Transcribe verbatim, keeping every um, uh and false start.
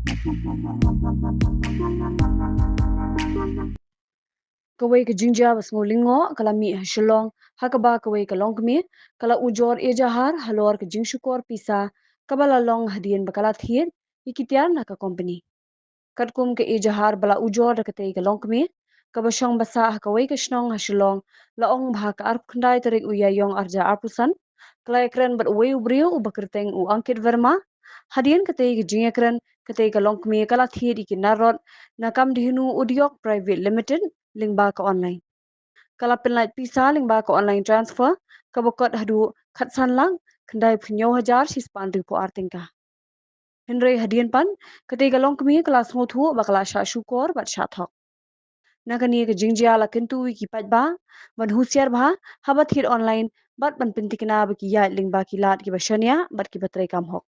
Kawei ka jingjia ba sngewlyngngoh ka la mih ha Shillong, ha kaba kawei ka longkmie ka la ujor ejahar halor ka jingshukor pisa kaba la long hadien ba ka la thied ïa ki tiar na ka kompani. Katkum ka ejahar ba la ujor da katei ka longkmie kaba shong basah ha kawei ka shnong ha Shillong, la ong ba ha ka arphew khyndai tarik u Ïaïong arhajar arphew san, ka la ïakren bad uwei u briew uba kyrteng u Ankit Verma. Hadien katei ka jingïakren, katei ka longkmie ka la thied ïa ki narrot na Kamdhenu Udyog Private Limited lyngba ka online. Ka la pynlait pisa lyngba ka online transfer kaba kot haduh khatsan lak khyndaiphew hynñiew hajar shispah hynriewphew ar tyngka. Hynrei hadien pat, katei ka longkmie ka la sngewthuh ba ka la shah shukor bad shah thok. Na kane ka jingjia la kyntu ïa ki paidbah ban husiar bha haba thied online bad ban pynthikna ba ki ïaid lyngba ki lad kiba shaniah bad kiba treikam hok.